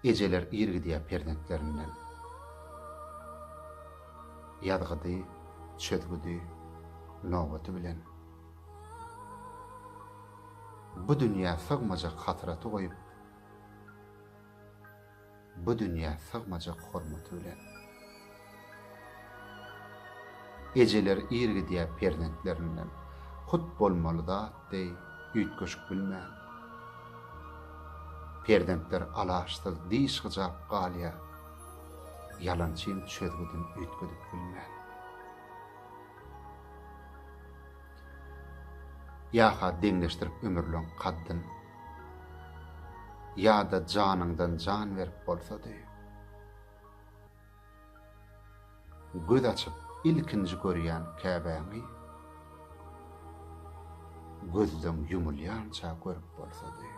Ejeler ir gidýär perzentlerinden. Ýazgydy, çözgüdi, nobaty bilen. Bu dünýä sygmajak hasraty goýup, Bu dünýä sygmajak hormaty bilen. Ejeler ir gidýär perzentlerinden, Hut bolmaly zat deý üýtgeşik bilmän. Perzentler alaçsyz diş gyjap galýar, Ýalançyň çözgüdin üýtgedip bilmän. Ýa-ha deňleşdirip ömürleň kaddyn. Ýa-da janyňdan jan berip bolsady. Göz açyp ilkinji görýän käbäňi gözleň ýumulýança görüp bolsady.